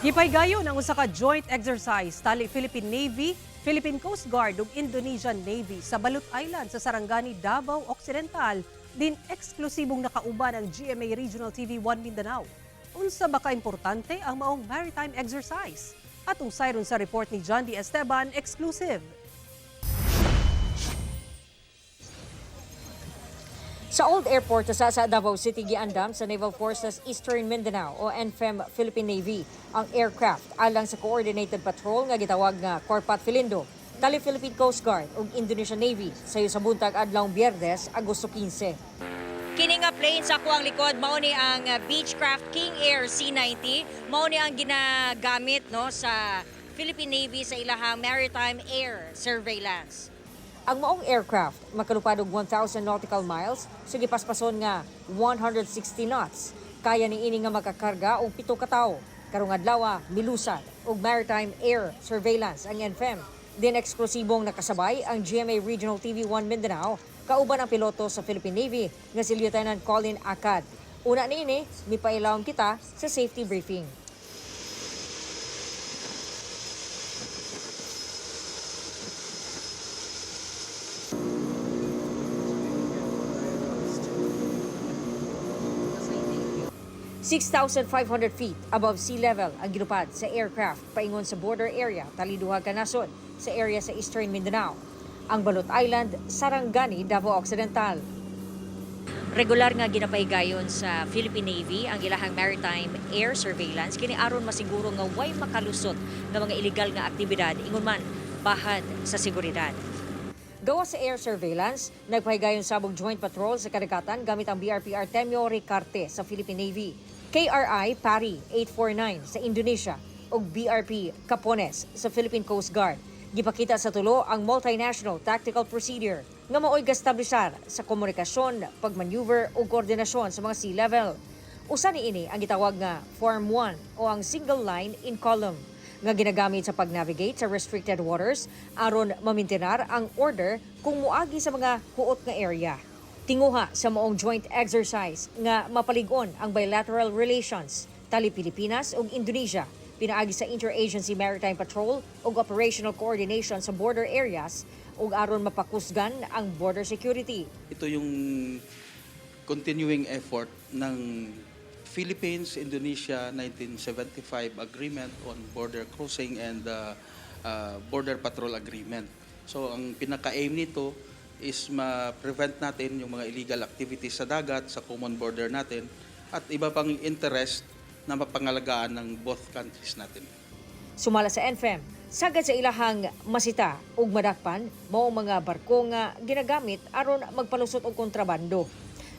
Gipaygayon ang usa ka joint exercise tali Philippine Navy, Philippine Coast Guard ug Indonesian Navy sa Balut Island sa Sarangani, Davao Occidental, din eksklusibong nakauban ang GMA Regional TV 1 Mindanao. Unsa ba kaimportante ang maong maritime exercise? Atong sayron sa report ni John D. Esteban, exclusive. Sa Old Airport sa Davao City, giandam sa Naval Forces Eastern Mindanao o NFEM Philippine Navy ang aircraft alang sa coordinated patrol nga gitawag nga Corpat Filindo, tali Philippine Coast Guard ug Indonesian Navy sayo sa buntag adlawng Biyernes, Agosto 15. Kini nga plane sa akuang likod mao ni ang Beechcraft King Air C90, mao ni ang ginagamit, no, sa Philippine Navy sa ilahang maritime air surveillance. Ang maong aircraft makalupad og 1,000 nautical miles sa gipaspason nga 160 knots. Kaya niini nga makakarga og 7 ka tawo. Karong adlaw milusad og maritime air surveillance ang NFEM. Din eksklusibong nakasabay ang GMA Regional TV 1 Mindanao kauban ang piloto sa Philippine Navy nga si Lieutenant Colin Acad. Una niini, mipailawom kita sa safety briefing. 6,500 feet above sea level ang gilupad sa aircraft paingon sa border area tali duha ka nasod sa area sa Eastern Mindanao. Ang Balut Island, Sarangani, Davao Occidental. Regular nga ginapaygayon sa Philippine Navy ang ilahang maritime air surveillance kini aron masiguro nga way makalusot nga mga illegal nga aktibidad, ingon man bahad sa seguridad. Gawas sa air surveillance, nagpahigayon sabog joint patrol sa kadagatan gamit ang BRP Artemio Ricarte sa Philippine Navy, KRI Pari 849 sa Indonesia ug BRP Capones sa Philippine Coast Guard. Gipakita sa tulo ang multinational tactical procedure nga maoy gastablisar sa komunikasyon, pagmaneuver ug koordinasyon sa mga sea level. Usa niini ang gitawag nga Form 1 o ang single line in column nga ginagamit sa pag-navigate sa restricted waters aron mamintinar ang order kung muagi sa mga huot nga area. Tinguha sa maong joint exercise nga mapalig-on ang bilateral relations tali Pilipinas ug Indonesia pinaagi sa Interagency Maritime Patrol ug operational coordination sa border areas ug aron mapakusgan ang border security. Ito yung continuing effort ng Philippines-Indonesia 1975 Agreement on Border Crossing and Border Patrol Agreement. So ang pinaka-aim nito is ma-prevent natin yung mga illegal activities sa dagat, sa common border natin, at iba pang interest na mapangalagaan ng both countries natin. Sumala sa NFEM, sagad sa ilahang masita ug madakpan mao ang mga barko nga ginagamit aron magpalusot og kontrabando.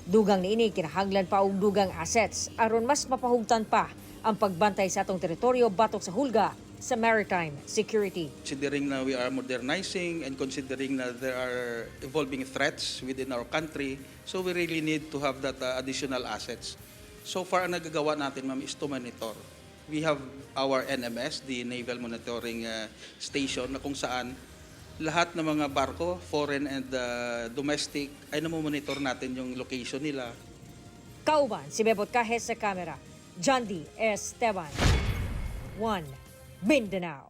Dugang niini, kinahanglan pa og dugang assets aron mas mapahugtan pa ang pagbantay sa atong teritoryo batok sa hulga sa maritime security. Considering na we are modernizing and considering na there are evolving threats within our country, so we really need to have that additional assets. So far, ang nagagawa natin, ma'am, is to monitor. We have our NMS, the Naval Monitoring Station, na kung saan lahat ng mga barko, foreign and domestic, ay namomonitor natin yung location nila. Kauban si Bebot Cajes sa kamera. John D. Esteban. 1 Mindanao.